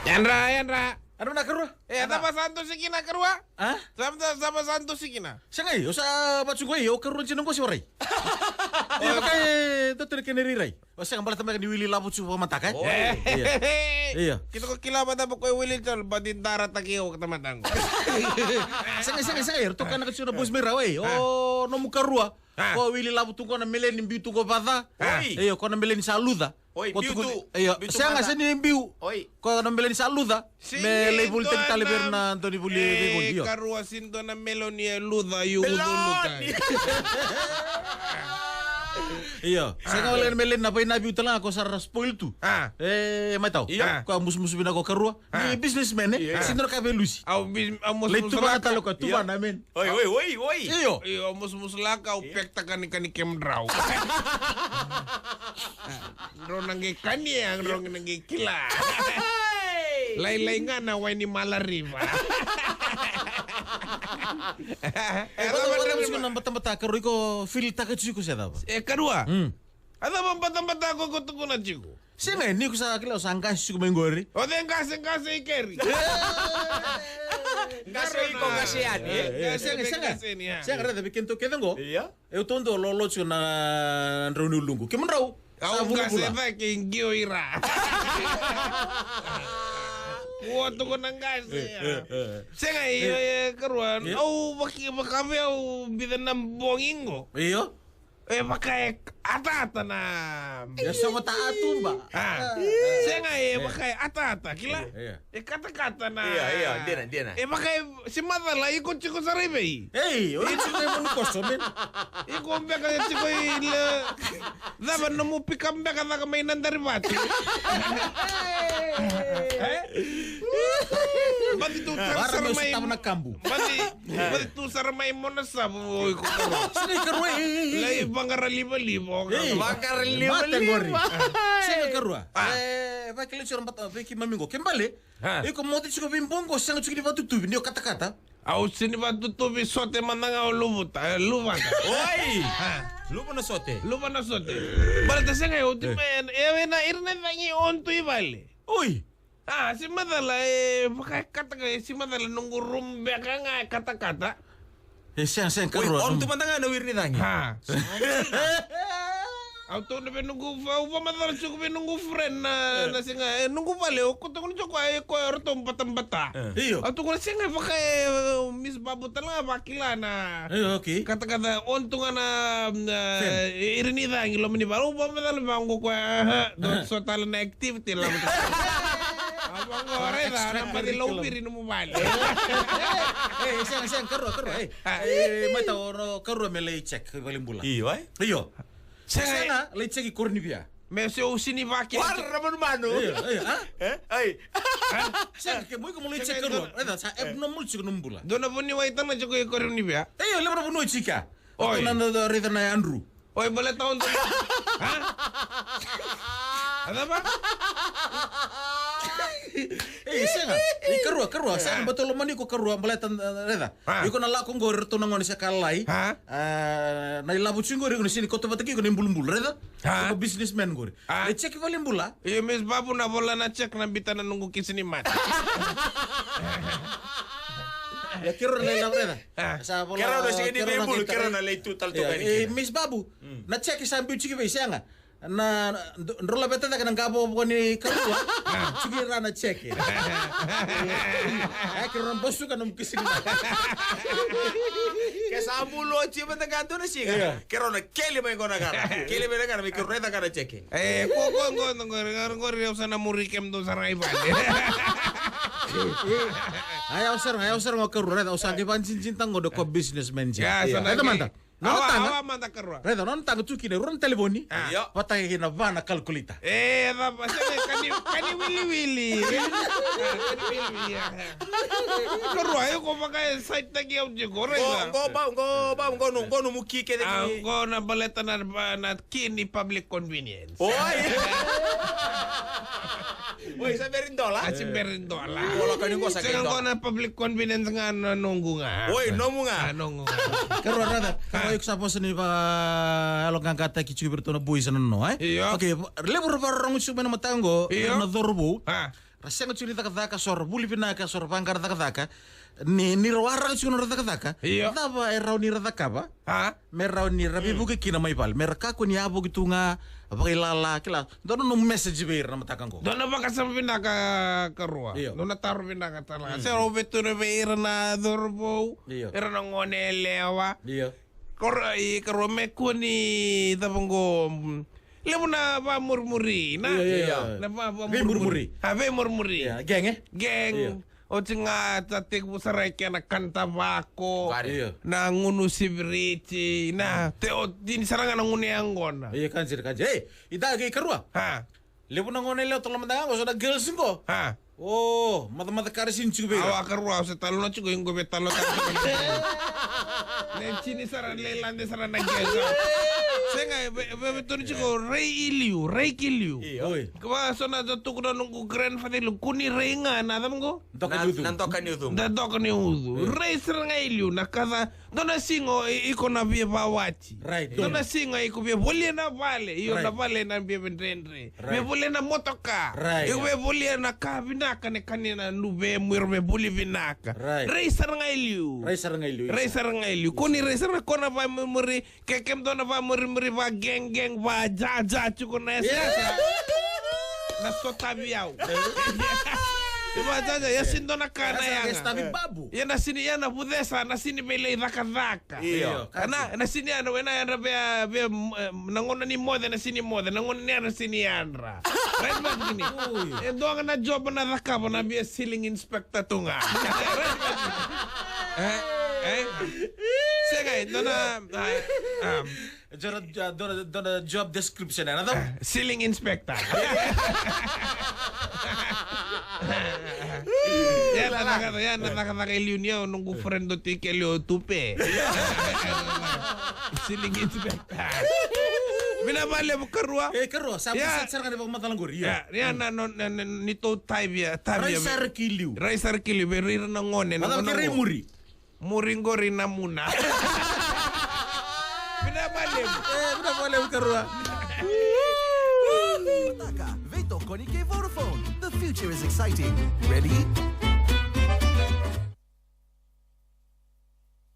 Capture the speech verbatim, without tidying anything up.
Yadra, yadra. Yadra na karua? E, a cava sa dosi kina karua? A? Sa, sa, sa, sa dosi kina? Sega, o sa vatu qoi, o karua jina qo se warai. Ia, vaka e dua tale kena irairai. O sega, baleta me ka ni wili lavo tu vakamataka, e? Oi. Ia. Ia. Keitou kila vata vako e wili tale, but i dara taki o kata matango. Sega, sega, sega, e ratou kana ka tu na bosi mai rau, e. O nomu karua. A. Ko wili lavo tu ko na meleni biu tu ko vaca. A. Oi. Io, ko na meleni sa luca. Oi, ko biu tuku tu. Io, biu tu sega, vaca. Sega ni biu. Oi. Ko na meleni sa luca. Me lai volitaki tale vei ira na dau ni voli, e, veivoli, io. Karua, sega ni dua na meloni e luca, io, meloni. Io, sega wale na meleni na vainaviu tale ga ko sa ra spoil tu. A. E, mai tau. Io. Ko a musumusu vinaka ko karua. A. Ni businessman, e? Io. Sega ni dua na ka vei lusi. Au bis-, au musumusu laka. Lai tuvana tale ko, tuvana, man. Oi, oi, oi, oi. Io. Io, au musumusu laka, au pekta kani kani kemudrau. Drau na qai kani, e, drau na qai kila. Lailai ga na wai ni mala riva. E, ko na wara musu na batabata, karua, iko feel taka tiko se cava? E, karua. Mm. A cava batabata ko, ko tukuna tiko? Sega, ni ko sa kila, o sa qase tiko mai qori. O cei qase, qase i keri? Qase iko, qase yani, e? E, sega, sega. Qase ni, a. Sega, raica vei kedatou kece qo. Ia. E, au taudua lolo tiko na drau ni uluqu. Kemudrau. Au sa vulavula. Qase cake i qio ira. Ua toko na qase, e, a. E, e. Sega, e, e, karua. Ia. Au vaki, vaka vei au bica na bogi qo. Io. E vaka e ataata na. E sovota a tuba. A. A. Sega, e vaka e ataata, kila? Ia, ia. E katakata na. Ia, ia, dina, dina. E vaka e, se macala, iko tiko sara i vei? Ei, o iko tiko i Monukoso, man. Iko beka tiko i le, cava nomu pika beka caka mai na dari vatu. E? Baci tu tara sara mai. Vara na kabu. Baci Vati tu sara mai mona savu o iko karua. Sega karua, e, e, e. Lai vaqara livaliva o karua. Vaqara livaliva. Sega karua. A. E, vakila tiko na bata vei keimami qo. Ke bale, iko moce tiko vei bogi qo, sega tiko ni vatutuvi, ni o katakata. Au sega ni vatutuvi, sote mada ga o luvuta, e, luvata. Oi! A. Luva na sote. Luva na sote. Baleta sega, e, oti me, e, e, na, ira na cagi on tu i vale. Oi! A, se macala, e, vaka e katakata, se macala noqu room beka ga e katakata. E, sega, sega, karua. Oi, on tu mada ga na wiri ni cagi. A. Au tukuna vei noqu, au vakamacala tiko vei noqu friend na, na sega, e, noqu vale, au tukuna tiko, e, ko ratou batabata. E. Io. Au tukuna sega, vaka e, Miss Babu tale ga vakila na. E, okay. Katakata, on tu ga na, na, e, ira ni cagi, loma ni vale, au vakamacala vaqo koya, aha, dua so tale na activity la. Au vaqo, raica, na maci lauviri nomu vale. E, sega, sega, karua, karua, e. A. E, mai tau, o karua me lai check, valenibula. Io, e? Io. Sega, e? Sega, lai check i Koronivia. Me se o sini vaki. Wara manumanu. Io, io, a? E? Ai. A? Sega, ke mo iko mo lai check karua. Raica, sa abnormal tiko nomu bula. Dua na vuniwai tale ga tiko i Koronivia. Io, levu na vuniwai tiko. Oi. Au na, na, na, raica na Andrew. Oi, baleta o dua. Ha? A cava? Ei, sega. Ei, karua, karua. Sega, baleta lomani iko karua, baleta, eh, raica. Ha? Iko na lako qori, ratou na gone se ka lalai. Ha? Ah, na ilavo tiko qori, iko na sini koto vata kei iko na ibulubulu, raica? Ha? Iko businessman qori. Ha? Na check valenibula. Io, Miss Babu, na vola na check na bita na noqu kisi ni mate. Ia, keirau na ilavo, raica. Ah. Sa vola, keirau na sega ni keirau na veibulu, keirau na lai tu tale toka ni kina. Miss Babu, na check sa biu tiko vei, sega. Na, na, dro-, dro laveta cake na qavokavoka ni karua. Tiko i ra na check. E, keirau na basuka na mukisi ni. Ke sa bulu oti mada ga tu na siga. Ia. Keirau na keli mai qo na kara. Keli mai na kara, me keirau raica ga na check. E, ko, ko, ko, ko, ko, ko, ko, au sa na muri kemudou sara i vale. Ai, au sara, ai, au sara ga karua, raica, au sa qai vakajinijinitaka qo de ko businessman. Ia, sa na raica mada. Nona taga. Awa, awa mada karua. Raica, nona taga tu kina, rua na talevoni. A. Io. Vata kei na va na calculator. E, cava, sega, kani, kani wiliwili. Kani wiliwili, ia. Karua, io ko vaka e side taki au tiko, raica. Qo, qo, ba, qo, ba, qo, no, qo, nomu ki kece. A, ki. Qo na baleta na, na ki ni public convenience. Oi. Oi, sa beri dola. A si beri dola. Ko lako ni qo sa sega qo na public convenience ga na noqu ga. Oi, nomu ga. A, noqu ga. Karua, rada. Karua, iko sa vosa ni vakayaloqaqataki tiko vei iratou na boys na no, e? Io. Okay, levu ra vakarorogo tiko mai na mataka qo, io, na cauravou. A. Ra sega tiko ni cakacaka, so ra vuli vinaka, so ra vaqara cakacaka. Ni, ni ra waraka tiko na nodra cakacaka. Io. Cava e rawa ni ra cakava? A? Me rawa ni ra veivuke kina mai vale. Me ra kakua ni yavoki tu ga, vakailala, kila. Dua na nomu message vei ira na mataka qo. Dua na vakasama vinaka, karua. Io. Dua na taro vinaka tale ga. Mm. Se rau veituna vei ira na cauravou. Io. Ira na gone yalewa. Io. Karua, i karua me kua ni cava qo, mm, levu na vamurimuri, na? Io, io, io. Na va-, vamurimuri. Veimurimuri. A, veimurimuri. Io, gang, e? Gang. Io. Oti ga ta tekivu sara e kena kana tavako. Vari. Io. Na gunu sivirici, na, te o, tini sara ga na gunu yaqona. Io, kanjiri, kanjiri. Ei, ita, kei karua. A. Levu na gone lewa tolo mada ga qo, so na girls qo. A. O, matamata kara sini tiko vei ira. Awa, karua, au se talanoa tiko, iqo vei talanoa tiko. Ne tini sara, le lade sara na gesa. Sega, ve, ve, ve toni tiko, rai i liu, rai ki liu. Io. Oi. Kava so na tukuna noqu grandfather, kua ni rai ga na cava qo? Doka ni ucu. Na doka ni ucu. Na doka ni ucu. Io. Rai sara ga i liu, na kaca, dua na siga o i-, iko na via vawati. Right. Dua na siga iko via volia na vale, io, right, na vale na via vedredre. Right. Via volia na motoka. Right. Iko via volia na ka vinaka, ne kania na luvemu, ira via vuli vinaka. Right. Rai sara ga i liu. Rai sara ga i liu. Rai sara ga i liu. Kua ni rai sara ga, kua na vamurimuri, ke, ke dua na vamurimuri, va gang gang, va ja ja, tiko na yasa. Yeah. Na sotavi au. E va ja ja, ia sini dua na ka na yaga. Ia na sini, ia na vucesa, na sini vei lai cakacaka. Io. Kana, na sini yadra, wena yadra vea, vea, eh, na gauna ni moce, na sini moce, na gauna ni yadra, sini yadra. Right, Mark, ni? Ui. E dua ga na job na cakava, na via ceiling inspector tu ga. Right, Mark? Eh, eh. Sega, e dua na, ah, ah. Dua na, dua na, dua na job description, e na cava? Ah, ceiling inspector. Ia na cakacaka, ia na cakacaka e liu ni au, noqu friend oti ke liu tupe. Ceiling inspector. Vinaka vakalevu karua. E, karua, sa, ia, sa sara ga ni vakamacala qori, ia. Ia, ia na, no, na, na, ni tou taivia, taivia. Rai sara ki liu. Rai sara ki liu, vei ira na gone, na gone. Rai muri. Muri qori na muna. Vinaka vakalevu. E, vinaka vakalevu karua. Taka, veitokoni kei Vodafone. The future is exciting. Ready?